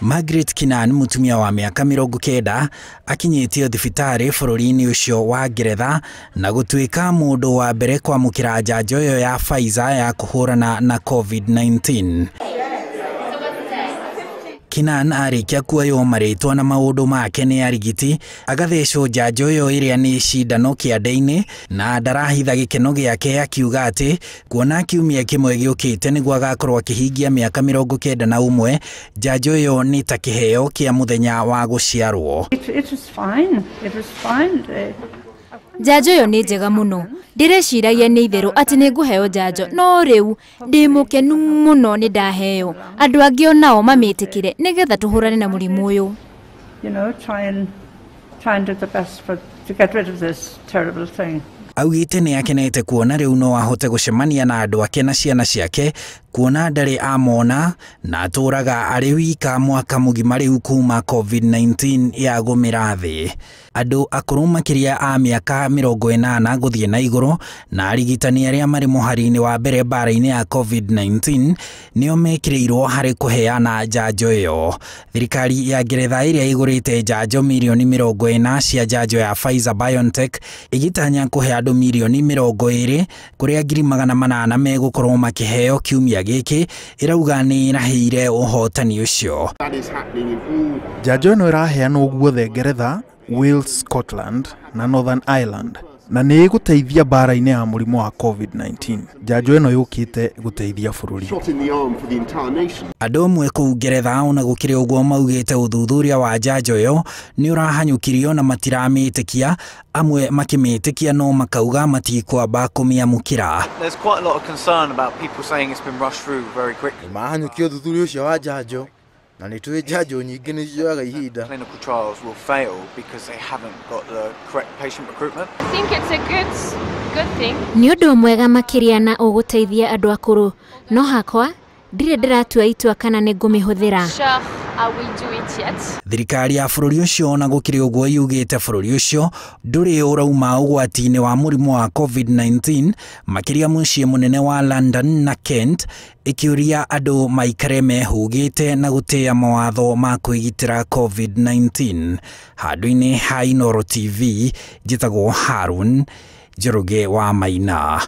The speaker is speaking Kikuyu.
Margaret Kinan, mũtumia wa mĩaka 90, akinyĩtio thibitarĩ bũrũri-inĩ ũcio wa Ngeretha na gũtuĩka mũndũ wa mbere kwamũkĩra njanjo ĩyo ya Pfizer ya kũhũrana na COVID-19. Kinan arĩkia kuoywo marĩtwa na maũndũ make nĩ arigiti, agathecwo njanjo ĩyo ĩrĩa nĩ cindano kĩande-inĩ, na ndarahitha gĩkeno gĩake akiuga atĩ kuona kiumia kĩmwe gĩũkĩte nĩguo agakorwo akĩhingia mĩaka 91, njanjo ĩyo nĩ ta kĩheo kĩa mũthenya wa gũciarwo. Njanjo ĩyo nĩ njega mũno. Ndĩreciragia nĩ itherũ atĩ nĩ ngũheo njanjo, no rĩu ndĩ mũkenu mũno nĩ ndaheo. Andũ angĩ o nao mamĩtĩkĩre nĩgetha tũhũrane na mũrimũ ũyũ. Augĩte nĩ akenete kuona rĩu no ahote gũcemania na andũ ake na ciana ciake, kuona ndarĩ amona na atũraga arĩ wika mwaka mũgima rĩu kuma COVID-19 yagũmĩra thĩ. Andũ akũrũ makĩria a mĩaka 80 gũthiĩ na igũrũ na arigitani arĩa marĩ mũhari-inĩ wa mbere mbara-inĩ ya COVID-19 nĩo mekĩrĩirwo harĩ kũheana njanjo ĩyo. Thirikari ya Ngeretha ĩrĩa ĩgũrĩte njanjo mirioni 40 cia njanjo ya Pfizer BioNTech ĩgĩtanya kũhe andũ mirioni 20 kũrĩa 800,000 megũkorwo makĩheo kiumia gĩkĩ, ĩrauga nĩ ĩrahĩire ũhotani ũcio. Njanjo ĩno ĩraheanwo guothe Ngeretha, Wales, Scotland na Northern Ireland, na nĩ ĩgũteithia mbara-inĩ ya mũrimũ wa COVID-19. Njanjo ĩno yũkĩte gũteithia bũrũri. Andũ amwe kũu Ngeretha ona gũkĩrĩ ũguo maugĩte ũthuthuria wa njanjo ĩyo nĩ ũrahanyũkirio na matiramĩtĩkia, amwe makĩmĩtĩkia no makauga matikwamba kũmĩamũkĩra. Nĩmahanyũkia ũthuthuria ũcio wa njanjo na nĩ tũĩ njanjo nyingĩ nĩ cioyaga ihinda. Nĩ ũndũ mwega makĩria na ũgũteithia andũ akũrũ, no hakwa ndirĩ ndĩratua itua kana nĩ ngũmĩhũthĩra. Thirikari ya bũrũri ũcio ona gũkĩrĩ ũguo yugĩte bũrũri ũcio ndũrĩ ũrauma ũgwati-inĩ wa mũrimũ wa COVID-19, makĩria mũciĩ mũnene wa London na Kent, ĩkĩũria andũ maikare mehũgĩte na gũtĩĩa mawatho ma kwĩgitĩra COVID-19. Handũ-inĩ ha Inooro TV, njĩtagwo Harun Njoroge wa Maina.